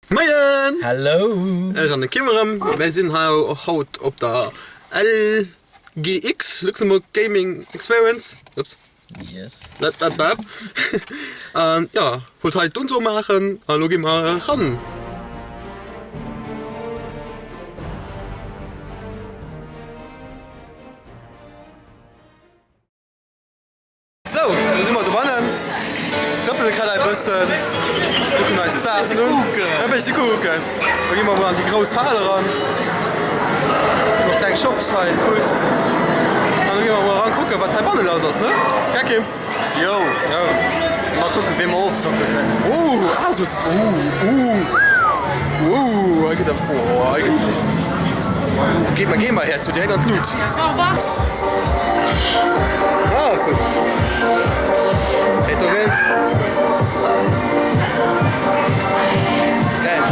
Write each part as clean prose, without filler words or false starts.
Moien! Hello! Ech an de Kim erëm. Mär sinn hei haut op der LGX, Luxembourg Gaming Experience. Ups. Yes. Bap, bap, bap. An jo, wollt hei d'Unso maachen an elo gi mer eran. Sou, elo si mer dobannen, trëppele grad ei bëssen, kucken eis d'Saachen un, e bësse kucken. Da gi mer mol an déi grouss Hal eran. Sinn och kleng Shops hei, cool. An da gi mer mol eran kucken, wat heibanne lass ass, ne? Gell Kim? Jo, Jo. Mol kucken, wéi mer ofzocke kënnen. Uh, Asus, uh, uh, uh, hei gëtt awer, oh, hei gëtt. Geet mer Gamer Häerz jo direkt an d'Lut. Ah, cool. Retro Games. Geil.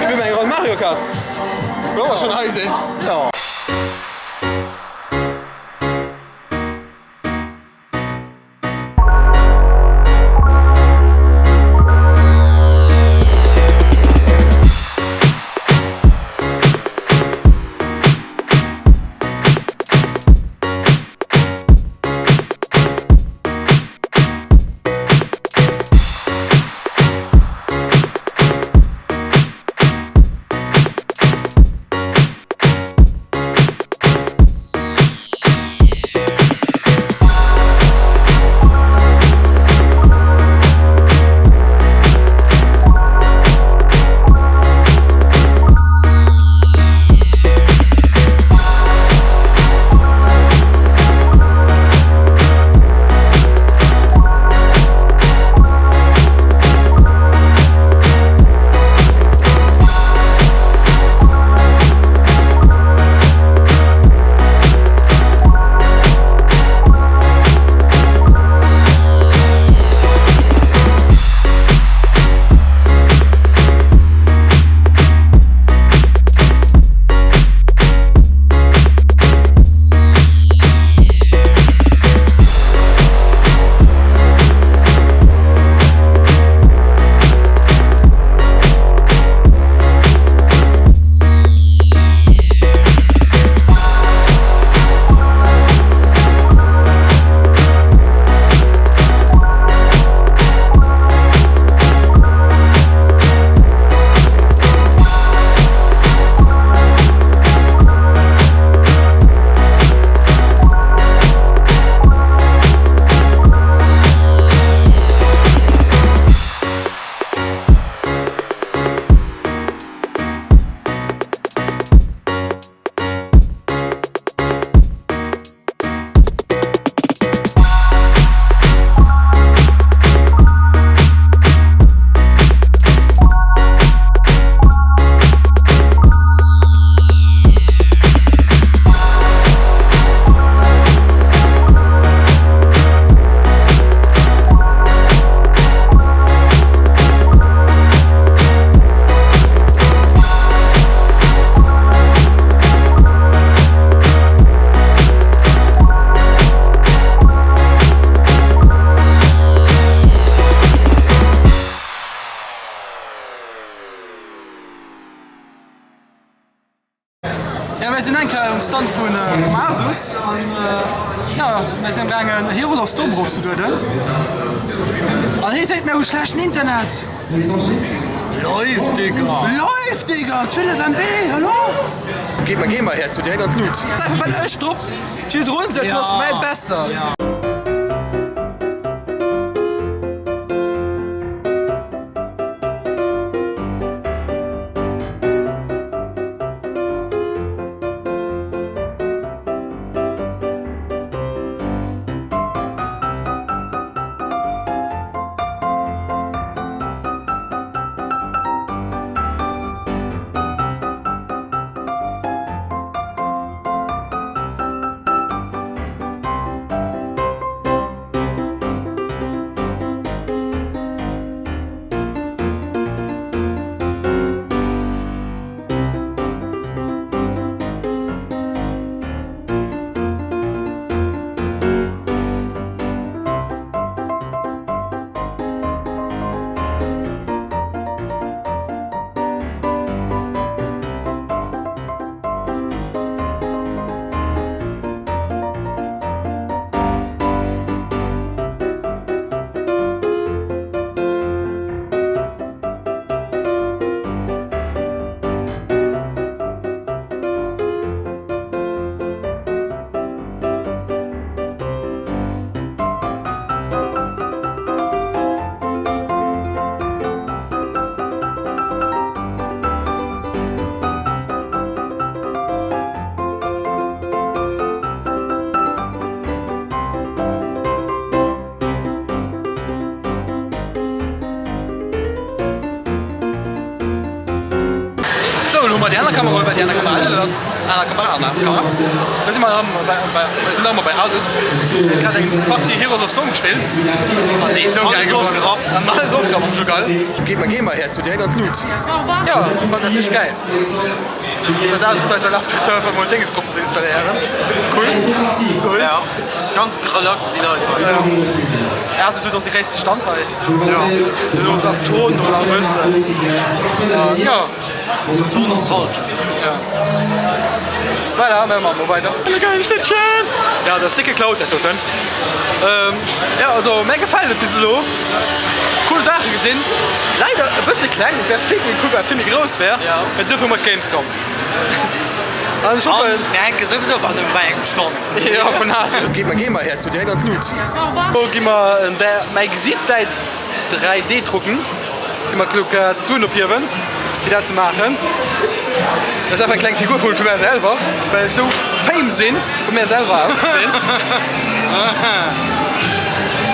Spille mer eng Ronn Mario Kart? Wa mer schonn hei sinn. Jo. Ja mir sinn eng Kéier um Stand vun vum Asus an ja mir sinn am gaangen Heroes of Storm erofzelueden an hie seet mir hu schlechten Internet. Läuft Digga! Läuft Digga! 12 MB, hallo? Geet mer Gamer Häerz jo direkt an d'Lut. Einfach well ech drop virdrun sëtzen ass mäi besser. Hu mer déi aner Kamera, well déi aner Kamera eidel ass. Aner Kamera, aner Kamera. Da si mer erëm bei, bei, mir sinn nach ëmmer bei Asus. Ech hat eng Partie Heroes of Storm gespillt an déi is esou geil geworden. An alles ofgerappt, esou geil. Geet mer, géi mer Häerz huet direkt an d'Lut. Jo, ech fannen dat richteg geil. Dat Asus eis erlaabt huet, do einfach mol Dénges drop ze installéieren. Cool, cool. Ja, ganz relax déi Leit hei. Ja. Asus huet och de gréisste Stand hei. Jo, elo ass Saturn oder e bëssen. Jo. Saturn ass d'Hallschent. Ja. Voilà, mä maache mer weider. Geil Schnittchen! Ja, dat ass déck geklaut dat doten. Ja, also mär gefält et bis elo. Cool Saache gesinn. Leider e bësse kleng, et wär vill méi cool, wa et vill méi grouss wär. Mä duerfir hu mer d'Gamescom. An ech hoffen. Mir hänke souwisou bei engem Stand. Jo, vun Asus. Geet mer Gamer-Häerz jo direkt an d'Lut. Do gi mer en mäi Gesiit däi 3D drucken, fir mat Gluck d'Suen ophiewen fir dat ze maachen. Dat ass einfach eng kleng Figur vu mär selwer, well ech sou fame sinn vu mär selwer aus gesinn.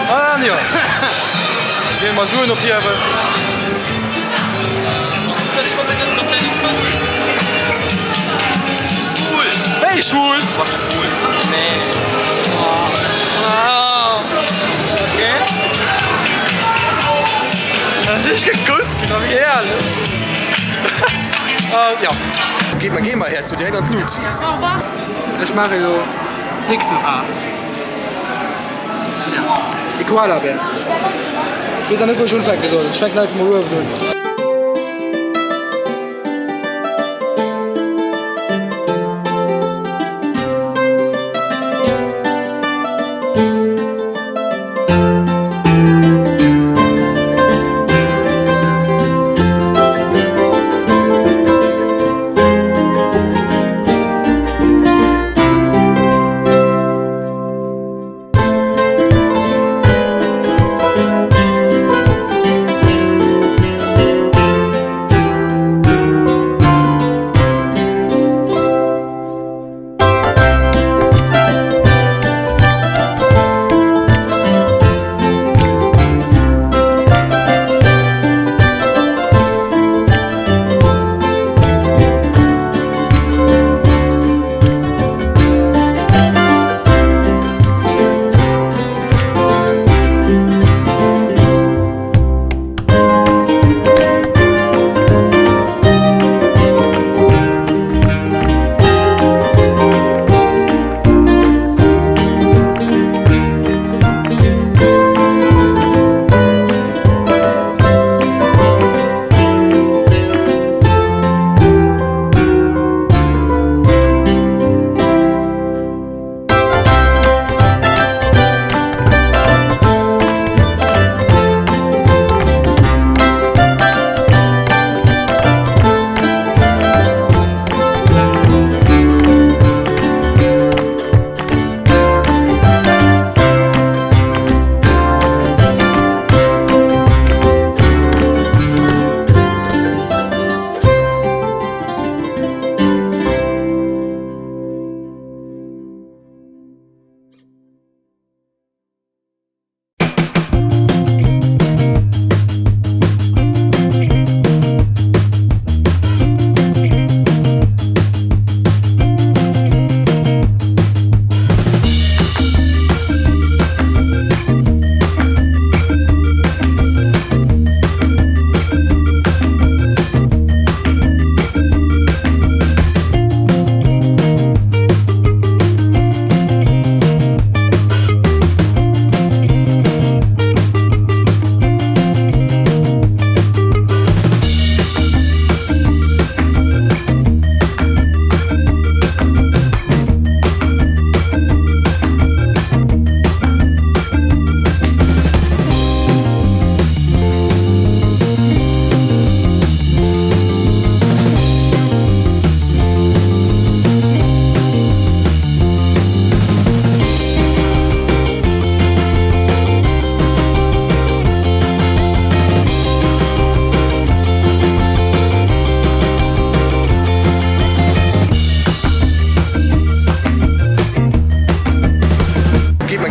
An jo, gi mer Suen ophiewen. Wéi schwul? Gamer-Häerz huet direkt an d'Lut. Ech maache jo Pixel Art. E Koalabär. Weess nach net wou ech unfänke soll. Ech fänken einfach mol uewen un.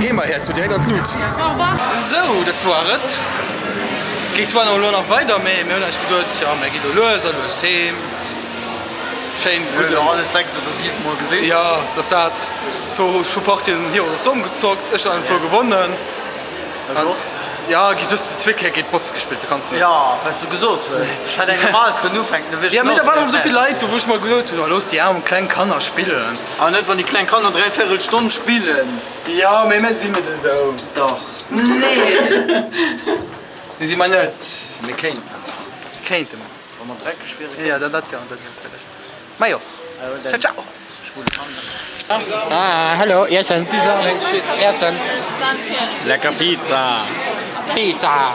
Gamer-Häerz huet direkt an d'Lut. Sou, dat war et. Geet zwar elo nach weider, mee mir hunn eis geduet, jo, mir gi lo lues a lues heem. Schéin Huet der alles 6 oder 7 mol gesinn? Jo, dass dat zwou scho Partien Heroes of Storm gezockt, ech han zwou gewonnen. Ech och. Ja, gi just zwee Kéier géint Bots gespillt, du kanns net. Jo, well s du gesot hues, ech hätt eng normal kënnen ufänken, da wier ech Ja, mee da waren och genauso esou vill fäerdeg. Leit do, wou ech mer gesot hunn, oh looss déi aarm kleng Kanner spillen. Awer net wann déi kleng Kanner dräivierel Stonn spillen. Jo, mee mir sinn net esou. Dach. Nee, si mer net. Mir kéinten. Kéinte mer. Wa mer dreckeg wieren. Jo, dat jo, dat natierlech. Majo, ciao ciao. Ah, hallo, Iessen. Iessen. Lecker Pizza. Pizza.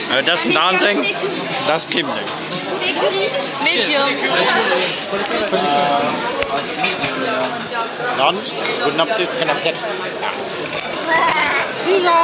Dat ass dem Dan seng, dat ass dem Kim seng. Medium. Dann gudden Appetit. Gudden Appetit. Pizza.